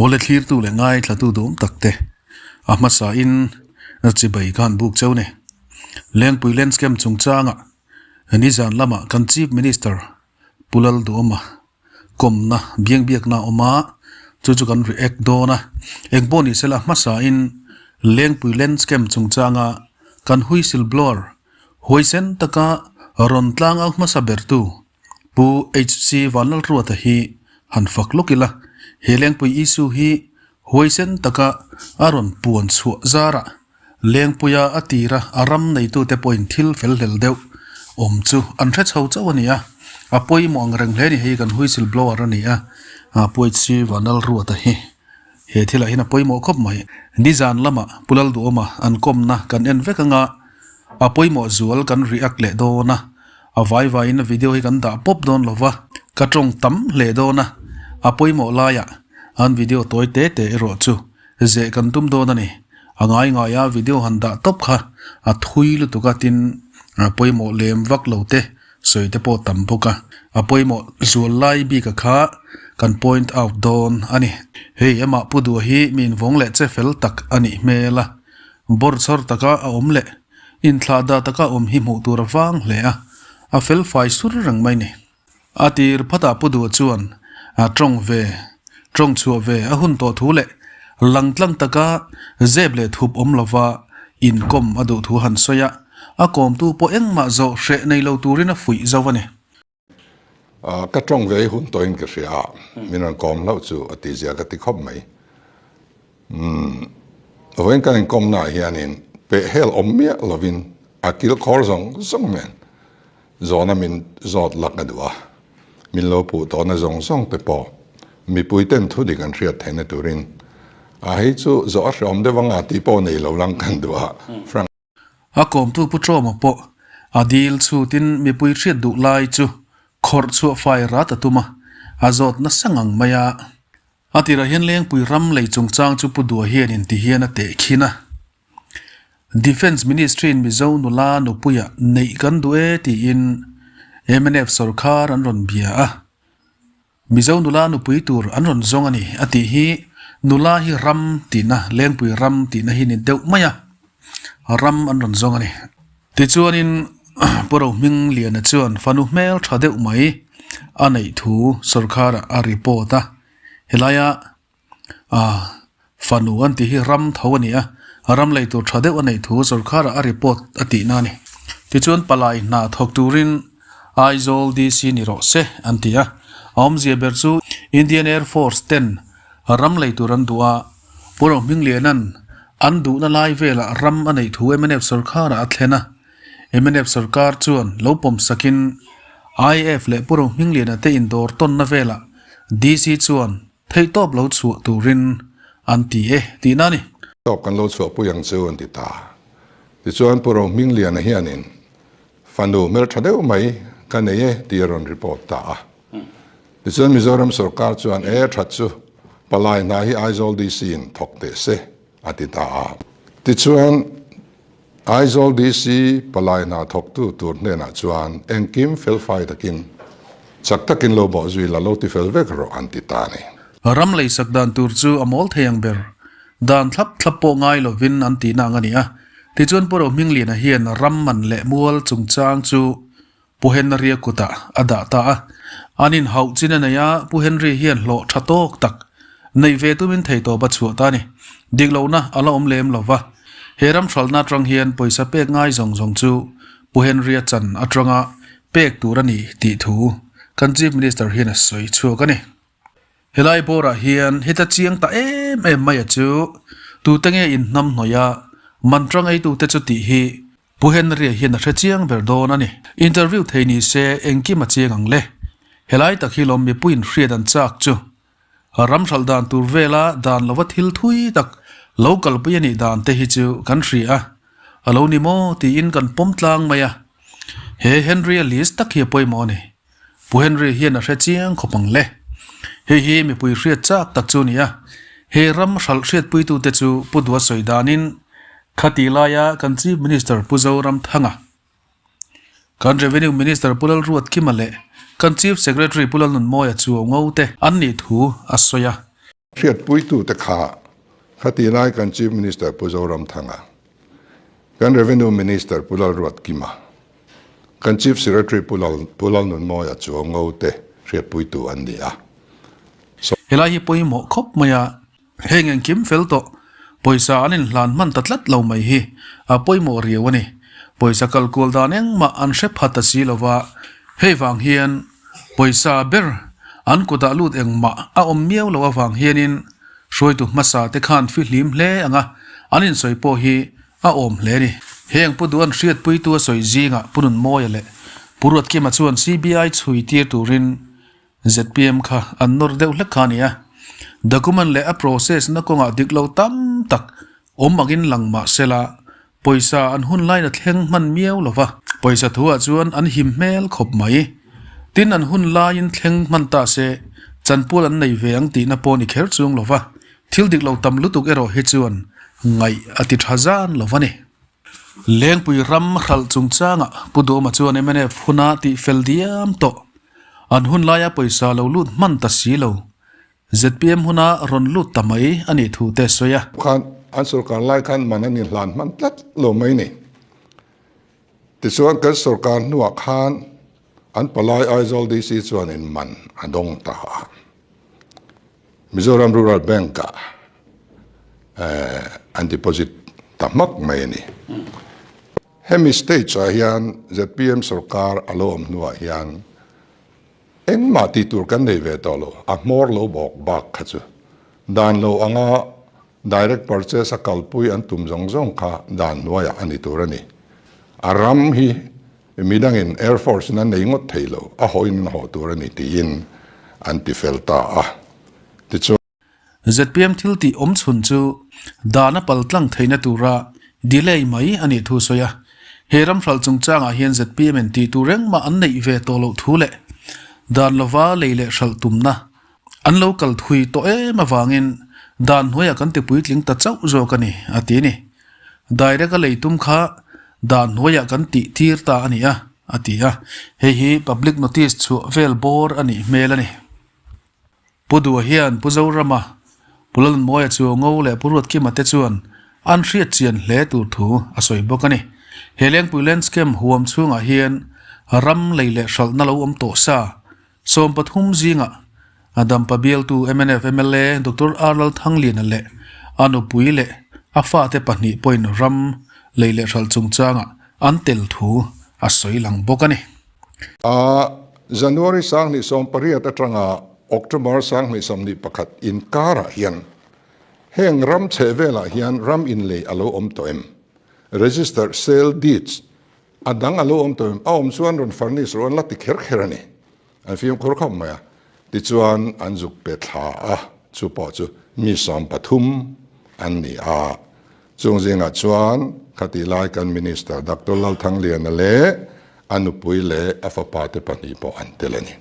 Awle thlirtu leh ngaithlatu duhawm tak te a hmasa in chibai ka han buk cheu ni. Lengpui Land Scam chungchanga nizan lama kan Chief Minister Pu Lalduhawma kawmna biang biakna a awm a, chu chu kan react dawn a. Engpawh ni sela hmasa in Lengpui Land Scam chungchanga kan whistle blower huaisen taka rawn tlang au hmasa bertu Pu HC Vanlalruata hi han fak lawk ila, he Lengpui issue hi huaisen taka a rawn puan chhuah zarah Lengpuia a tira a ram neitute pawhin thil fel hlel deuh awm chu an hre chho chauh a ni a, a pawimawh ang reng hle ni hei kan whistle blower a ni a, Pu HC Vanlalruata hi he thilah hian a pawimawh khawp mai. Nizan lamah Pu Lalduhawma an kawmna kan en vek anga a pawimawh zual kan react leh dawn a, A vai vaiin a video hi kan dah pawp dawn lo va, ka tawng tam hle dawn a, a pawimawh laiah an video tawi te te erawh chu zeh kan tum dawn a ni. A ngai ngaia video han dah tawp kha a thui lutuk a tin a pawimawh lem vak lo te sawi te pawh tam bawk a, a pawimawh zual lai bik a kha kan point out dawn a ni. Hei amah Pu Dua hi mi invawng leh che fel tak a nih hmel a, bawrchhawr taka a awm leh Inthlah dah taka awm hi hmuh tur a vang hle a, a fel fai sur reng mai ni. A tir phatah Pu Dua chuan a tawng ve, tawng chhuah ve a hun tawh thu leh langtlang taka zep leh thup awm lova inkawm a duh thu han sawi a, a kawmtu pawh engmah zawh hreh nei lo turin a fuih zo a ni. Ka tawng ve hun tawhin ka hria a, min rawn kawm hlauh chu a tihzia ka ti khawp mai. Umm, vawiin kan inkawmnaah hianin peh hel awm miah lovin a kil khawr zawng zawng nen zawhna min zawt lak a duh a, min lo puh tawhna zawng zawng te pawh mipui ten thu dik an hriat theihna turin a hei chu zawh a hreawm deuh anga tih pawh nei lo lang kan duh a, Frank. A kawmtu Pu Ṭawma pawh a dil chhutin mipui hriat duh lai chu khawrh chhuah fai rat a tum a, a zawt nasa ngang mai a. A tirah hian Lengpui ram lei chungchang chu Pu Dua hianin ti hian a teh khin a. Defence Ministry-in Mizo nula nupuia neih kan duh e tiin mnf sawrkhar an rawn bia a. Mizo nula nupui tur an rawn zawng a ni a tih hi nula hi ram tihna, Lengpui ram tihna hi ni deuh mai a, ram an rawn zawng a ni. Tichuanin Pu Rohmingliana chuan fanu hmel tha deuh mai a neih thu sawrkharah a report a, helaia Fanu an tih hi ram tho a ni a, ram lei tur tha deuh a neih thu sawrkharah a report a tihna a ni. Tichuan palai hna thawk turin Aizawl DC ni rawh se an ti a, a awmzia ber chu Indian Air Force ten ram lei tur an duh a, Pu Rohmingliana'n an duhna lai velah ram a neih thu mnf sawrkharah a thlen a, mnf sawrkar chuan lo pawm sakin IAF leh Pu Rohmingliana te indawr tawnna velah DC chuan Theihtawp lo chhuah turin an ti e tihna a ni. Tawp kan lo chhuahpui ang chu an ti ta. Tichuan Pu Rohmingliana hianin fanu hmeltha deuh mai ka nei e tih a rawn report ta a. Tichuan Mizoram sorkar chuan e that chu palai hna hi Aizawl DC in thawk teh se a ti ta a. Tichuan Aizawl DC palai hna thawktu tur hnenah chuan engkim felfai takin, chak takin lo bawh zui la, lo ti fel vek rawh an ti ta a ni. Ram leisak dan tur chu a mawl thei ang ber. Dan thlap thlap pawh ngai lovin an tihna ang a ni a. Tichuan Pu Rohmingliana hian ram man leh mual chungchang chu Pu Henry-a kutah a dah ta a. An inhauh chin a nei a, Pu Henry hian hlawh tha tawk tak neih ve tumin theihtawp a chhuah ta a ni. Dik lohna a la awm lem lo va. He ram hralhna atang hian pawisa pek ngai zawng zawng chu Pu Henry-a chan atanga pek tur a ni tih thu kan Chief Minister hian a sawi chhuak a ni. Helai bawrah hian heta chiang ta em em mai a chu tute nge inhnamhnawih a man tang eitute chu tih hi Pu Henry-a hian a hre chiang ber dawn a ni. Interview thei ni se engkim a chiang ang le. Helai tak hi lawm mipuiin hriat an chak chu. Ram hralh dan tur vela dan lova thil thui tak lo kalpui a nih dan te hi chu kan hria a. A lo ni maw tiin kan pawm tlang mai a. He Henry-a list tak hi a pawimawh a ni. Pu Henry hian a hre chiang khawp ang le. Hei hi mipui hriat chak tak chu a ni a, he ram hralh hriatpuitute chu Pu Dua sawi danin khati laia kan Chief Minister Pu Zoramthanga, kan Revenue Minister Pu Lalruatkima leh kan Chief Secretary Pu Lalnunmawia chu ngo te an nih thu a sawi a. Hriatpuitute kha khati lai kan Chief Minister Pu Zoramthanga, kan Revenue Minister Pu Lalruatkima, kan Chief Secretary Pu Lal Pu Lalnunmawia Chuango te hriatpuitu an ni a. Helai hi pawimawh khawp mai a, heng engkim fel tawh pawisa an inhlan hman ta tlat lo mai hi a pawimawh riau a ni. Pawisa kalkual dan engmah an hre phat a si lo va, hei vang hian Pawisa ber an kutah lut engmah a awm miau loh avang hianin hruaitu hmasa te khan fihlim hle ang a, an insawi pawh hi a awm hle a ni. Heng Pu Duan hriatpuitu a sawi zingah Pu Nunmawia leh Pu Ruatkima chuan CBI chhui tir turin zpm kha an nawr deuh hlek kha a ni a. Document leh a process na kawngah dik lo tam tak awm angin lang mah sela Pawisa an hun lain a thleng hman miau lo va. Pawisa thuah chuan an him hmel khawp mai. Tin an hun laiin thleng hman ta se, chanpual an nei ve ang tihna pawh ni kher chung lo va. Thil dik lo tam lutuk erawh hi chuan ngaih a ti tha zan lo va ni. Lengpui ram hralh chungchangah Pu Duhawma chuan mnf huna tih fel diam tawh. An hun laia pawisa lo lut hman ta si lo. Zpm huna rawn lut ta mai a nih thu te sawi a. Khan an sorkar lai khan man an inhlan hman tlat lo mai ni. Tichuan kan sorkar hnuah khan an palai Aizawl DC chuanin man a dawng ta a. Mizoram Rural Bank ah an deposit ta hmak mai a ni. Hemi stage ah hian zpm sorkar a lo awm hnuah hian Engmah tih tur kan nei ve tawh lo, a hmawr lo bawk bak kha chu. Dan lo anga direct purchase a kalpui an tum zawng zawng kha dan hnuaiah a ni tur a ni. A ram hi midangin Air Force in an nei ngawt thei lo, a hawhin an haw tur a ni tiin an ti fel ta a. Tichuan. Zpm thil tih awm chhun chu dan a pal tlang theihna tura delay mai a nih thu sawi a. He ram hralh chungchangah hian zpm in tih tur engmah an neih ve tawh loh thu leh dan lova lei leh hralh tumna an lo kal thui tawh em avangin dan hnuaiah kan ti puitling ta chauh zawk a ni, a ti a ni. Direct a lei tum kha dan hnuaiah kan tih tir ta a ni a, a ti a. Hei hi public notice chhuah vel bawr a nih hmel a ni. Pu Dua hian Pu Zorama, Pu Lalnmawia chu Ngo leh Pu Ruatkima te chuan an hriat chian hle tur thu a sawi bawk a ni. He Lengpui Landscamp huam chhungah hian ram lei leh hralhna lo awm tawh sa 13 zingah a dampa bialtu mnf mla Doctor R Lalthangliana leh a nupui leh a fate pahnih pawhin ram lei leh hralh chungchangah an tel thu a sawi lang bawk a ni. A January 2018 atanga October 2021 inkarah hian heng ram chheh velah hian ram inlei a lo awm tawh em? Register sale deeds a dang a lo awm tawh em? A awm chuan rawn furnish rawh an la ti kher kher a ni. An fimkhur khawp mai a. Tichuan an zuk pe thla a, chu pawh chu mi 13 an ni a. Chung zingah chuan khatih lai kan Minister Doctor Lalthangliana leh a nupui leh a fapa te pahnih pawh an tel a ni.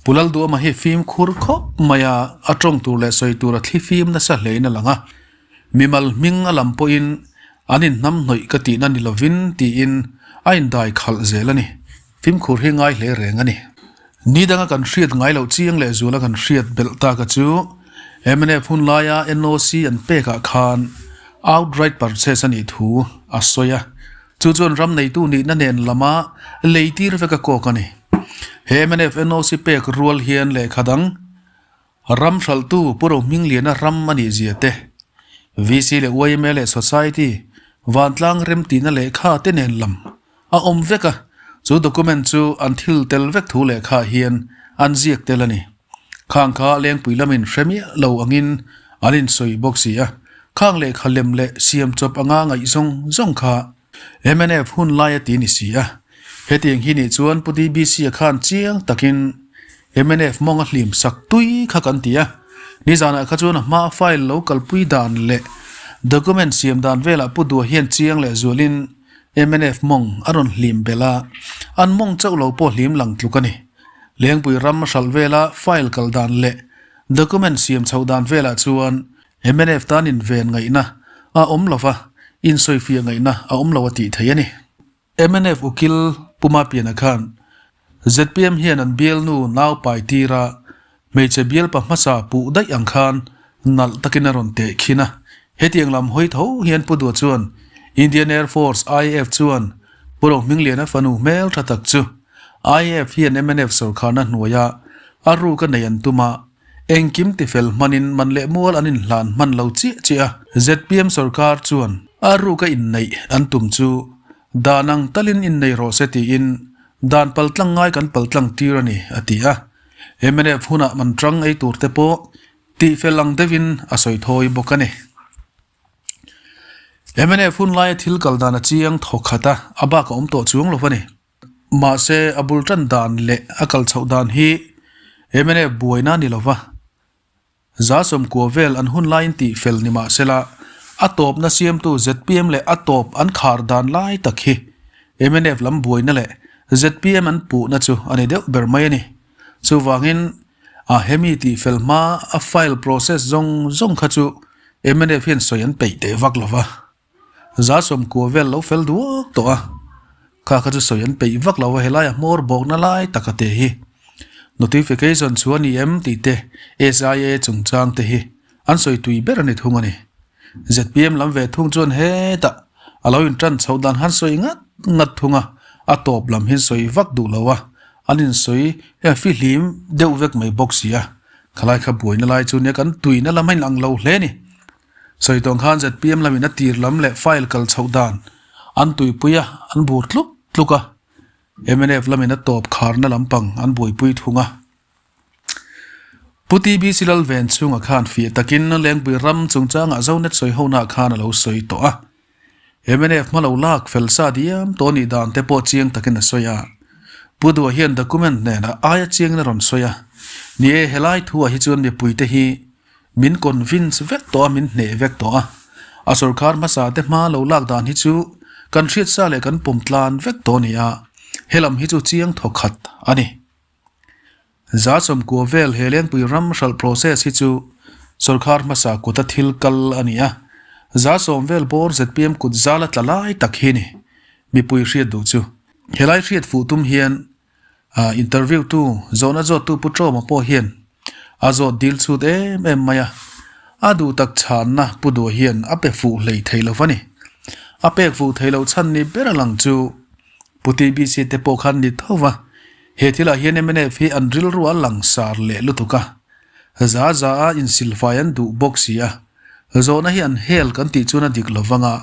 Pu Lalduama hi fimkhur khawp mai a, a tawng tur leh sawi tur a thli fim nasa hlein a lang a. Mimal hming a lam pawhin an inhnam hnawih ka tihna ni lovin tiin a indai khalh zel a ni. Fimkhur hi ngai hle reng a ni. Ni danga kan hriat ngai loh chiang leh zuala kan hriat belh taka chu mnf hun laia NOC an pekah khan outright purchase a nih thu a sawi a, chu chuan ram neitu nihna nen lama lei tir vek a kawk a ni. He mnf NOC pek rual hian lehkha dang Ram hralhtu Pu Rohmingliana ram a nih zia te, VC leh yma leh Society vantlang remtihna lehkha te nen lam a awm vek a, chu document chu an thil tel vek thu lehkhaah hian an ziak tel a ni. Khang kha Lengpui lamin hre miah lo angin an insawi bawk si a, khang lehkha lem leh siam chawp anga ngaih zawng zawng kha Mnf hun lai a ti ni si a, hetiang hi nih chuan Pu DBC-a khan chiang takin mnf mawng a hlim sak tui kha kan ti a, nizanah kha chuan a hma file lo kalpui dan leh document siam dan velah Pu Dua hian chiang leh zualin mnf mawng a rawn hlim belh a, an mawng chauh lo pawh hlim lang tluk a ni. Lengpui ram hralh vela file kal dan leh document siam chhoh dan velah chuan Mnf tan inven ngaihna a awm lo va, insawifiah ngaihna a awm lo a tih theih a ni. Mnf ukil Pu Mapiana khan zpm hian an bialnu nau pai tira. Hmeichhe bialpa hmasa puh daih ang khan nalh takin a rawn teh khin a. Hetiang lam hawi tho hian Pu Dua chuan Indian Air Force, IAF, chuan Pu Rohmingliana fanu hmel tha tak chu IAF hian mnf sawrkharna hnuaia a ruk a nei an tum a, engkim tifel hmanin man leh mual an inhlan hman lo chiah chiah a. Zpm sawrkar chuan a ruk a inneih an tum chu dan ang talin innei rawh se tiin dan paltlang ngai kan paltlang tir a ni, a ti a. Mnf hunah man tang ei tur te pawh tihfel ang deuhin a sawi thawi bawk a ni. Mnf hun laia thil kal dan a chiang thawk khat a, a bak a awm tawh chuang lo a ni. Mahse, a bul tan dan leh a kal chhoh dan hi mnf buaina a ni lo va. 90% vel an hun laiin tihfel ni mah sela, a tawpna siamtu zpm leh a tawp an khar dan lai tak hi mnf lam buaina leh zpm an puhna chu a ni deuh ber mai a ni. Chuvangin, a hemi tihfel hma a file process zawng zawng kha chu mnf hian sawi an peih teh vak lo va. 90% vel lo fel duak tawh a, kha kha chu sawi an peih vak lo a, helaia hmawr bawkna lai taka te hi notification chu a ni em tih te SIA chungchang te hi an sawi tui ber a ni thung a ni. Zpm lam ve thung chuan hetah a lo intan chhoh dan han sawi ngat ngat thung a, a tawp lam hi sawi vak duh lo a, an insawi fihlim deuh vek mai bawk si a, khalai kha buaina lai chu nia kan tuina lam a inang lo hle a ni. Sawi tawng khan zpm lamin a tir lam leh file kal chhoh dan an tuipui a, an bur tluk tluk a. Mnf lamin a tawp kharna lampang an buaipui thung a. Pu TBC Lalven chhungah khan fiah takin Lengpui ram chungchangah Zonet sawihona khan a lo sawi tawh a. Mnf hma lo lak fel sa diam tawh nih dan te pawh chiang takin a sawi a. Pu Dua hian document nen a aia chiangin a rawn sawi a. Ni e, helai thuah hi chuan mipuite hi Min convince vek tawh a, min hneh vek tawh a. A sorkar hmasa te hma lo lak dan hi chu kan hriat sa leh kan pawm tlan vek tawh a ni a, helam hi chu chiang thaw khat a ni. 90% vel he Lengpui ram hralh process hi chu sorkar hmasa kuta thil kal a ni a, 10% vel bawr zpm kut zala tla lai tak hi ni mipui hriat duh chu. Helai hriat fuh tum hian Interview tu, zawhna zawttu Pu Ṭawma pawh hian a zawt dil chhut em em mai a, a duh tak chhanna Pu Dua hian a pe fuh hlei thei lo va ni. A pek fuh thei loh chhan ni ber a lang chu Pu TBC te pawh khan ni tho va, he thilah hian mnf hi an rilru a langsar leh lutuk a, za za a insilfai an duh bawk si a, Zawhna hi an hel kan tih chuan a dik lo vang a,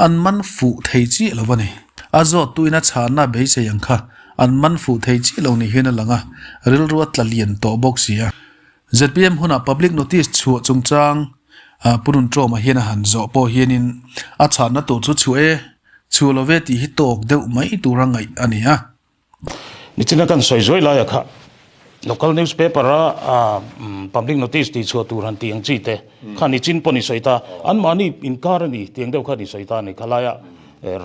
an man fuh thei chiah lo a ni. A zawttuin a chhanna beisei ang kha an man fuh thei chiah lo ni hian a lang a, rilru a tla lian tawh bawk si a. Zpm hunah public notice chhuah chungchang Pu Nunṭawma hian a han zawh pawh hianin a chhanna tur chu chhuah e, chhuah lo ve tih hi tawk deuh mai tura ngaih a ni a. Nichina kan sawi zuai laia kha local newspaper a public notice tih chhuah tur han tih ang chi te kha nichin pawh ni sawi ta anmahni inkar a ni tih ang deuh kha ni sawi ta a ni khalaia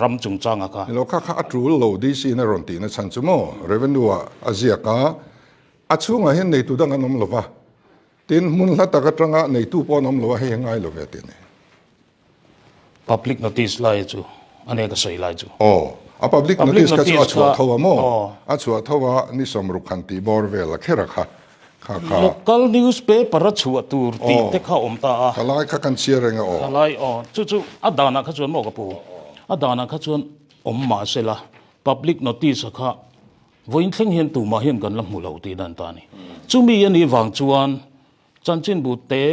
ram chungchanga kha. Nilo kha kha a tul lo DC in a rawn tihna chhan chu maw revenue ah a ziak a, a chhungah hian neitu dang an awm lo va, tin hmun hla tak atanga neitu pawh an awm lo a hei a ngai lo ve tih a ni. Public notice lai chu a nia ka sawi lai chu. Aw, a public notice kha chu a chhuah tho a maw? A chhuah tho a, ni sawmruk han tih bawr vel a kher a kha, kha kha. Local newspaper a chhuah tur tih te kha awm ta a. Kha lai kha kan chhiar reng a aw. Kha lai aw, chu chu a danah kha chuan maw ka pu? A danah kha chuan awm mah sela, public notice a kha vawiin thleng hian tumah hian kan la hmu lo tih dan ta a ni. Chumi a nih vang chuan chanchinbu te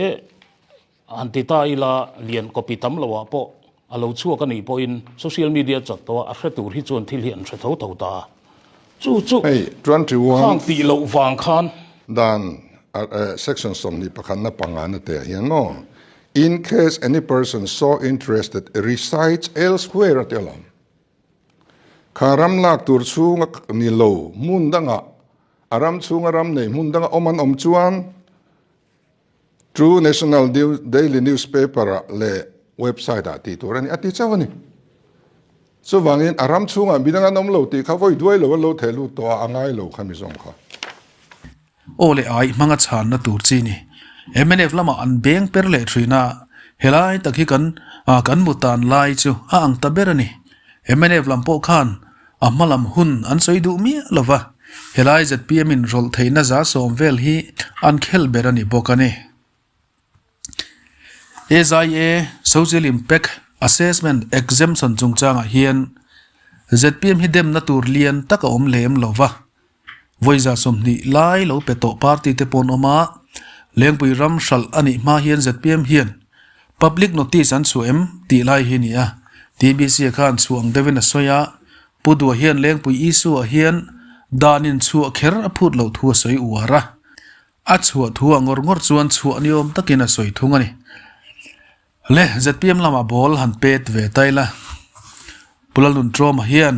Han ti ta ila, lian copy tam loah pawh a lo chhuak a nih pawhin social media chak tawh a, a hre tur hi chuan thil hi an hre tho tho ta a. Chu chu Hei, 21 khang tih loh vang khan. Dan section sawmhnih pakhatna pangana te ah hian maw, In case any person so interested resides elsewhere a ti alawm. Kha ram lak tur chhunga ni lo hmun dangah, a ram chhunga ram nei hmun danga awm an awm chuan, True National Daily Newspaper ah leh website ah tih tur a ni, a ti chauh a ni. Chuvangin a ram chhungah midang an awm lo tih kha vawi duai lo an lo theh lut tawh a, a ngai lo kha mi zawng kha. Aw leh ai hmanga chhanna tur chi ni. Mnf lamah an beng per leh thin a, helai tak hi kan kan mu tan lai chu a ang ta ber a ni. Mnf lam pawh khan a hma lam hun an sawi duh miah lo va. Helai zpm in rawlh theihna 70% vel hi an khelh ber a ni bawk a ni. SIA, Social Impact Assessment Exemption chungchangah hian zpm hi demna tur lian tak a awm lem lo va. Vawi 20% lai lo pe tawh party te pawh an awm a, Lengpui ram hralh a nih hma hian zpm hian Public Notice an chhuah em tih lai hi a ni a. TBC-a khan chhuah ang deuhin a sawi a, Pu Dua hian Lengpui issue-ah hian danin chhuah kher a phut loh thu a sawi uar a. A chhuah thu ah ngawr ngawr chuan chhuah ni awm takin a sawi thung a ni. Le, zpm lamah ball han pet ve ta ila. Pu Lalnunṭawma hian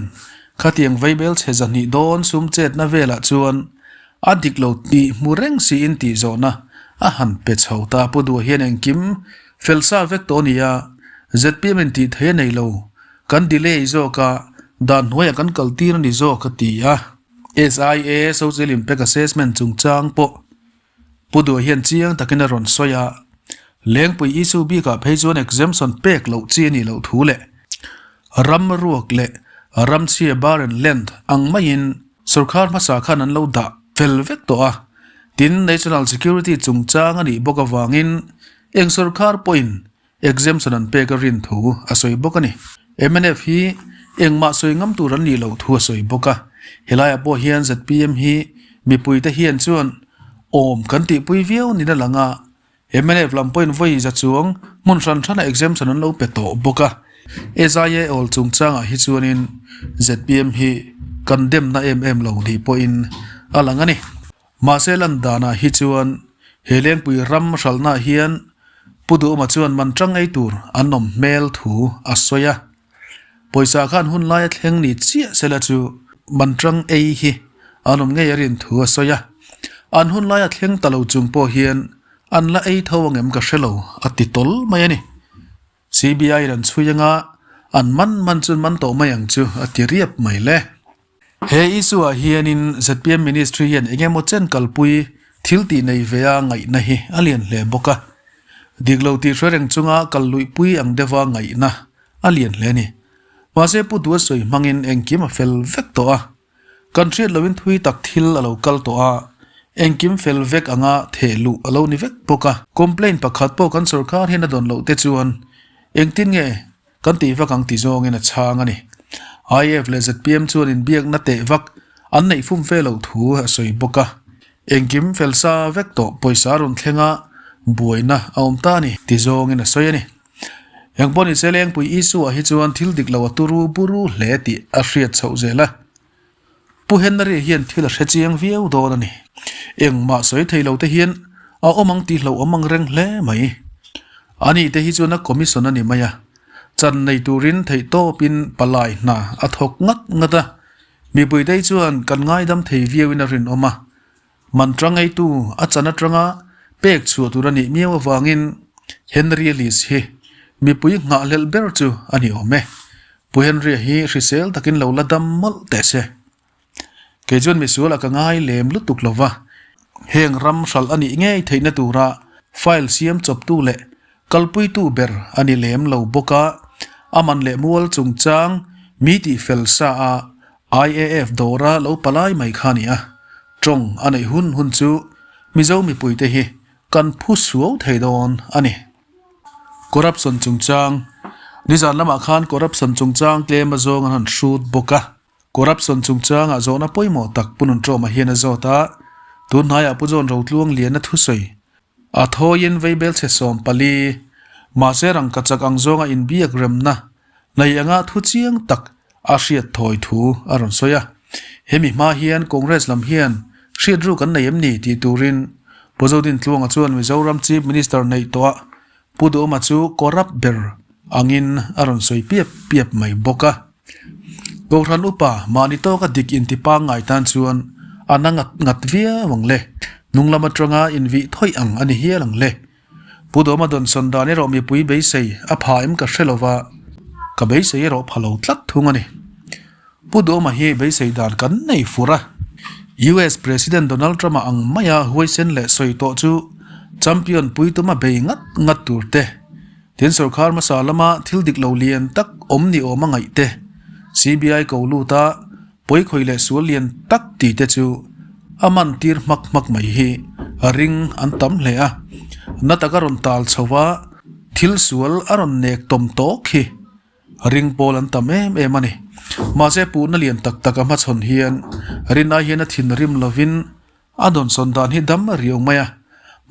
khatiang vaibel chhe 200 dawn sum chetna velah chuan a dik lo tih hmu reng siin tih zawhna a han pe chho ta. Pu Dua hian engkim fel sa vek tawh a ni a, zpm in tih thei a nei lo, kan delay zawk a, dan hnuaiah kan kal tir a ni zawk a ti a. SIA, Social Impact Assessment, chungchang pawh Pu Duai hian chiang takin a rawn sawi a, Lengpui issue bikah phei chuan exemption pek loh chi a nih loh thu leh ram ruak leh ramchhia barren land ang maiin sorkar hmasa khan an lo dah fel vek tawh a, tin National Security chungchang a nih bawk avangin eng sorkar pawhin Exemption an pek a rin thu a sawi bawk a ni. Mnf hi engmah sawi ngam tur an nih loh thu a sawi bawk a. Helaiah pawh hian zpm hi mipuite hian chuan awm kan tihpui viau niin a lang a. Mnf lam pawhin vawi za chuang hmun hran hrana exemption an lo pe tawh bawk a. SIA awl chungchangah hi chuanin zpm hi kan demna em em lo ni pawhin a lang a ni. Mahse lan danah hi chuan he Lengpui ram hralhnaah hian Pu Duhawma chuan man tang ei tur an awm hmel thu a sawi a. Pawisa khan hun laia thleng ni chiah sela chu man tang ei hi an awm ngei a rin thu a sawi a. An hun laia thleng ta lo chung pawh hian an la ei tho angem ka hre lo a ti tawl mai a ni. CBI in an chhui anga an man man chu man tawh mai ang chu a ti riap mai le. He issue ah hianin zpm ministry hian eng emaw chen kalpui thil tih nei ve a ngaihna hi a lian hle bawk a. Dik lo tih hre reng chunga kal luihpui ang deuha ngaihna a lian hle a ni. Mahse Pu Dua sawi hmangin engkim a fel vek tawh a. Kan hriat loin thui tak thil a lo kal tawh a, engkim fel vek anga theh luh a lo ni vek bawk a. Complaint pakhat pawh kan sorkar hian a dawn loh te chuan engtin nge Kan tih vak ang ti zawngin a chhang a ni. IF leh zpm chuan inbiakna teh vak an neih fum fe loh thu a sawi bawk a. Engkim fel sa vek tawh pawisa a rawn thleng a, buaina a awm ta a ni ti zawngin a sawi a ni. Engpawh nise Lengpui issue ah hi chuan thil dik lo a turu buru hle tih a hriat chhoh zel a. Pu Henry hian thil a hre chiang viau dawn a ni. Engmah sawi thei lo te hian a awm ang tih hlauh awm ang reng hle mai. Ani te hi chuan a commission a ni mai a, chan nei turin theih tawpin palai hna a thawk ngat ngat a, mipui te hi chuan kan ngaidam thei viauin a rinawm a. Man tangeitu a chan atanga pek chhuah tur a nih miau avangin Henry Ellis hi mipui nghahhlelh ber chu a ni awm e. Pu Henry-a hi hrisel takin lo la dam mawlh teh se. Kei chuan misualah ka ngai lem lutuk lo va, heng ram hralh a nih ngei theihna tura file siam chawptu leh kalpuitu ber a ni lem lo bawk a, a man leh mual chungchang mi tih fel sa a IAF dawra lo palai mai kha a ni a, tawng a neih hun hun chu Mizo mipuite hi kan phu suau thei dawn a ni. Corruption chungchang, Nizan lamah khan corruption chungchang tlem a zawng an han hrut bawk a. Corruption chungchangah zawhna pawimawh tak Pu Nunṭawma hian a zawt a, tun hnaiah Pu John Rotluang Liana thusawi a thawiin Veibel chhe 14, mahse rangka chak ang zawnga inbiak remna nei anga thu chiang tak a hriat thawi thu a rawn sawi a. Hemi hma hian Congress lam hian hriat ruk an nei em ni tih turin Pu Zodintluanga chuan Mizoram Chief Minister neih tawh a Pu Duhawma chu corrupt ber angin a rawn sawi piap piap mai bawk a. Kohhran upa mahni tawka dik inti pangngai tan chuan a na ngat ngat viau ang le. Hnung lam atanga invih thawih ang a ni hial ang le. Pu Duhawma dawnsawn dan erawh mipui beisei a pha em ka hre lova, ka beisei erawh pha lo tlat thung a ni. Pu Duhawma hi beisei dan kan nei fur a. US President Donald Trump-a ang maia huaisen leh sawi tawh chu champion pui tuma bei ngat ngat tur te, tin sorkar hmasa lama thil dik lo lian tak awm ni awm a ngaih te, CBI ko lut a. Pawikhawih leh sual lian tak tih te chu a man tir hmak hmak mai hi a ring an tam hle a. Na tak a rawn tal chho va, thil sual a rawn nek tawm tawk hi a ring pawl an tam em em a ni. Mahse puhna lian tak tak a hmachhawn hian rin ai hian a thinrim lovin a dawnsawn dan hi dam a riau mai a.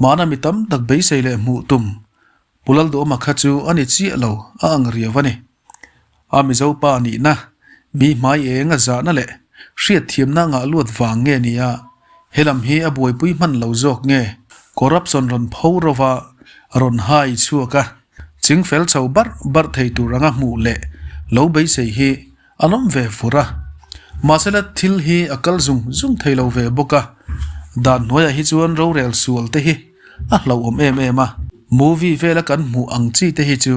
Mahna mi tam tak beisei leh hmuh tum Pu Lalduhawma kha chu a ni chiah lo a ang riau a ni. A Mizo pa nihna, mi hmai eng a zahna leh hriatthiamna ngah luat vang nge ni a, he lam hi a buaipui hman lo zawk nge? Corruption rawn pho rova rawn hai chhuak a, chingfel chho barh barh thei tur anga hmuh leh lo beisei hi An awm ve fur a, mahsela thil hi a kal zung zung thei lo ve bawk a, dan hnuaiah hi chuan rorel sual te hi a hlauhawm em em a, movie vela kan hmuh ang chi te hi chu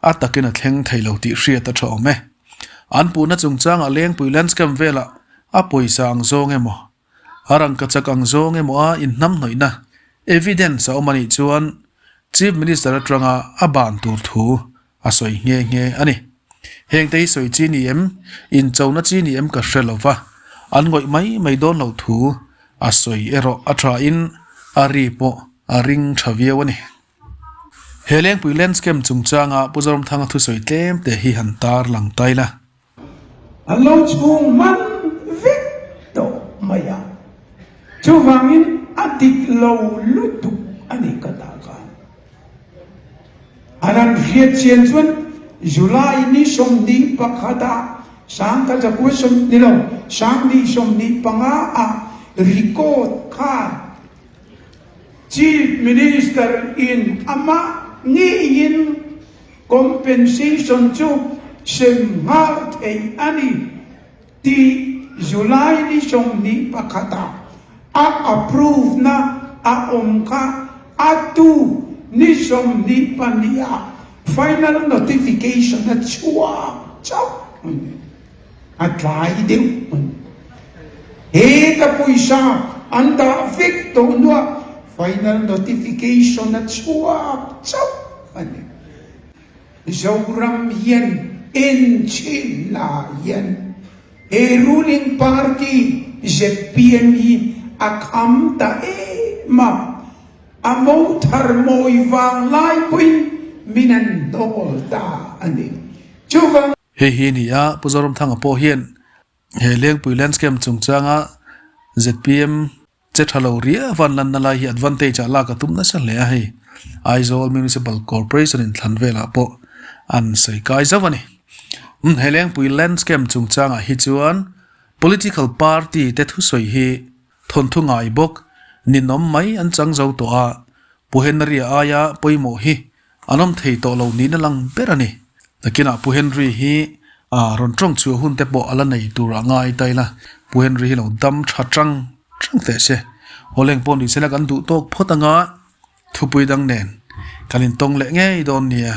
a takin a thleng thei lo tih hriat a tha awm e. An puhna chungchangah Lengpui Landscamp velah a pawisa ang zawng emaw, a rangkachak ang zawng emaw a inhnamhnawihna evidence a awm a nih chuan Chief Minister atanga a ban tur thu A sawi nghe nghe a ni. Hengte hi sawi chi ni em, inchona chi ni em ka hre lo va, an ngawih mai mai dawn lo thu a sawi erawh a thain a ri pawh a ring tha viau a ni. He Lengpui Landscamp chungchanga Pu Zoramthanga thusawi tlem te hi han tar lang tai la. An lo chhung hman vek tawh mai a, chuvangin a dik lo lutuk a ni ka tah khan. An han hriat chian chuan July ni 21 ah Sangkhat zakua sawm ni lo 20 25 ah record kha Chief Minister in amah ngeiin Compensation chu sem nghal theih a ni tih July ni 21 ah a approve na a awm kha a tu ni 22 ah final notification a chhuak chauh a ni. A tlai deuh a ni. Heta pawisa an dah vek tawh hnuah final notification a chhuak chauh a ni. Zoram hian enchhinna hian he ruling party zpm hi a kham ta em a, a mo thar mawi vang lai pawhin min an hnawl ta a ni. Chuvang. Hei hi a ni a, Pu Zoramthanga pawh hian he Lengpui Landscape chungchanga zpm Che tha lo riau a lanna lai hi advantage ah lak a tum nasa hle a hei. Aizawl Municipal Corporation in thlan velah pawh an sawi kai zauh a ni. Umm he Lengpui Land Scam chungchangah hi chuan political party te thusawi hi thawnthu ngai bawk ninawm mai an chang zo tawh a, Pu Henry-a aia pawimawh hi An awm thei tawh lo niin a lang ber a ni. Nakinah Pu Henry hi rawn tawng chhuah hun te pawh a la nei tur a ngai ta ila, Pu Henry hi lo dam tha tang tang teh se. Hawleng pawh ni sela kan duh tawk phawt anga thupui dang nen kan intawng leh ngei dawn nia.